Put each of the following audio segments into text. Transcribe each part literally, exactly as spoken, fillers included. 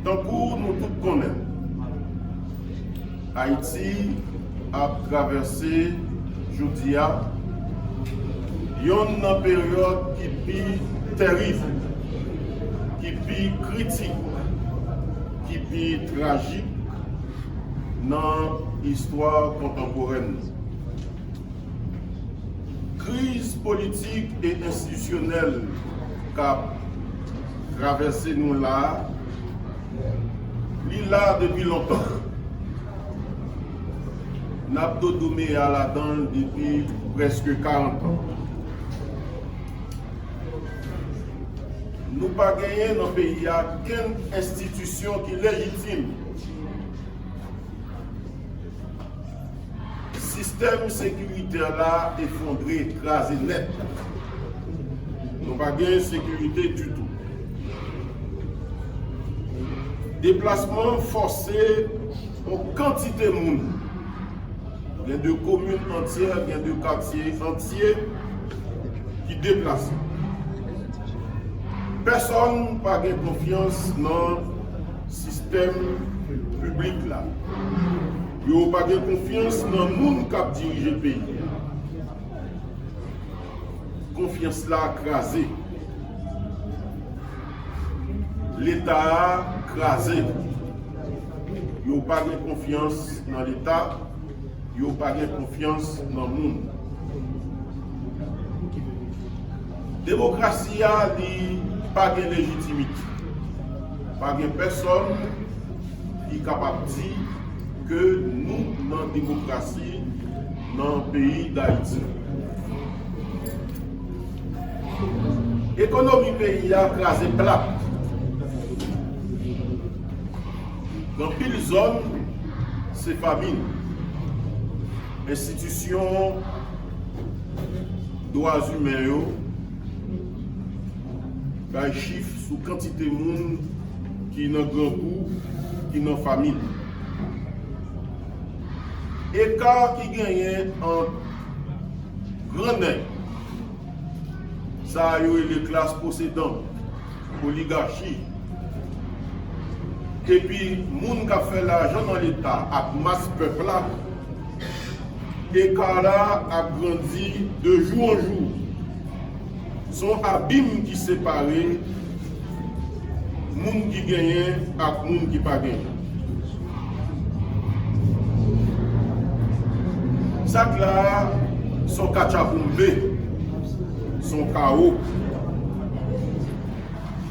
Tankou nou tout konnen, Ayiti ap travèse jodi a yonn nan peryòd ki pi tèrib, ki pi kritik, ki pi trajik nan istwa kontanporèn nou. Kriz politik e enstitisyonèl k ap travèse nou la a, li la depi lontan. N ap dodomeya ladan l depi prèske karant an. Nou pa genyen nan peyi a kenn enstitisyon ki lejitim. Sistèm sekiritè la efondre, kraze nèt. Nou pa gen sekirite ditou. Deplasman fòse yon kantite moun. Gen de komin antyè, gen de katye antye ki deplase. Pèsonn pa gen konfyans nan sistèm piblik la. Yo pa gen konfyans nan moun k ap dirije peyi a. Konfyans la kraze. Leta a kraze. Yo pa gen konfyans nan Leta. Yo pa gen konfyans nan moun. Demokrasi a, li pa gen lejitimite. Pa gen pèsonn ki kapab di ke nou nan demokrasi nan peyi Dayiti. Ekonomi peyi a kraze plat. Nan anpil zòn, se famin. Enstitisyon dwa imen yo bay chif sou kantite moun ki nan grangou, ki nan famin. Eka ki genyen ant grannèg, sa yo rele klas posedan, oligachi, epi moun k ap fè lajan nan Leta ak mas pèp la, eka la ap grandi de jou an jou. Se yon abim ki separe moun ki genyen ak moun ki pa genyen. Sa k la a, se yon katchaboumbe, se yon kawo.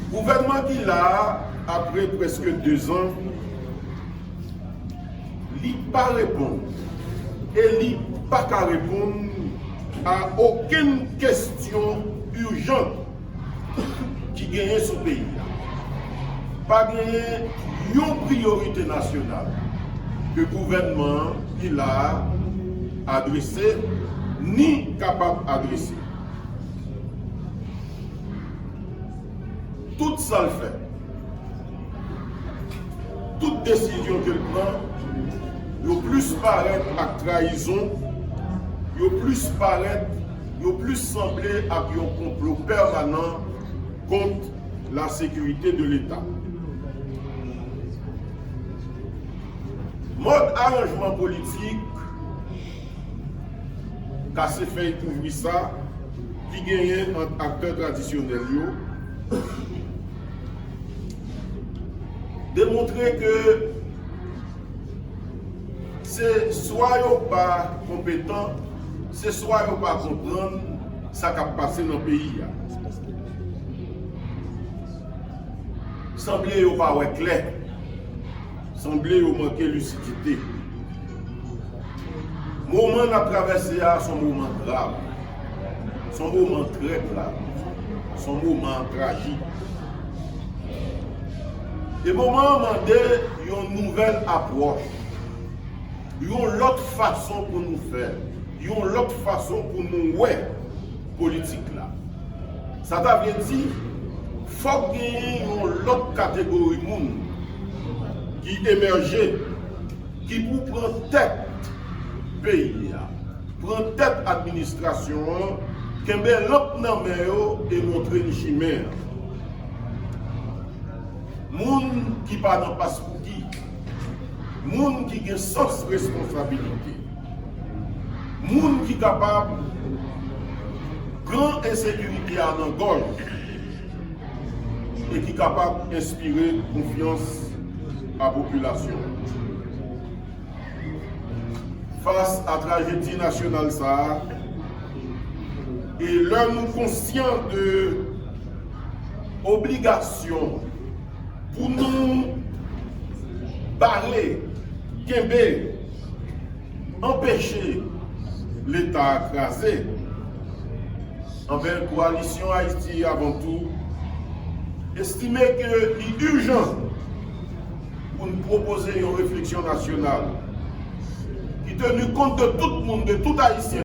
Gouvènman ki la a, apre prèske dezan, li pa reponn e li pa ka reponn a okenn kesyon ijan ki genyen sou peyi a. Pa genyen yon priyorite nasyonal ke gouvènman an ki la a adrese ni kapab adrese. Tout sa l fè, tout desizyon ke l pran, yo plis parèt ak trayizon, yo plis parèt, yo plis sanble ak yon konplo pèmanan kont la sécurité de Leta. Mòd aranjman politik kase fèy kouvri sa ki genyen ant aktè tradisyonèl yo demontre ke se swa yo pa konpetan, se swa yo pa konprann sa k ap pase nan peyi a. Sanble yo pa wè klè. Sanble yo manke lisidite. Moman n ap travèse a se yon moman grav. Se yon moman trè grav. Se yon moman trajik. E moman an mande yon nouvèl apwòch, yon lòt fason pou nou fè, yon lòt fason pou nou wè politik la. Sa ta vle di, fòk genyen yon lòt kategori moun ki emèje, ki pou pran tèt peyi a, pran tèt administrasyon an, kenbe lanp nan men yo e montre n chimen an. Moun ki pa nan paspouki, moun ki gen sans responsabilite, moun ki kapab pran ensekirite a nan gòj e ki kapab enspire konfyans a popilasyon an. Fas a trajedi nasyonal sa a, e lè nou konsyan de obligasyon pou nou bare, kenbe, anpeche Leta a kraze, anben Koalisyon Ayiti avan tou estime ke li ijan pou n pwopoze yon refleksyon nasyonal ki teni kont de tout moun, de tout Ayisyen,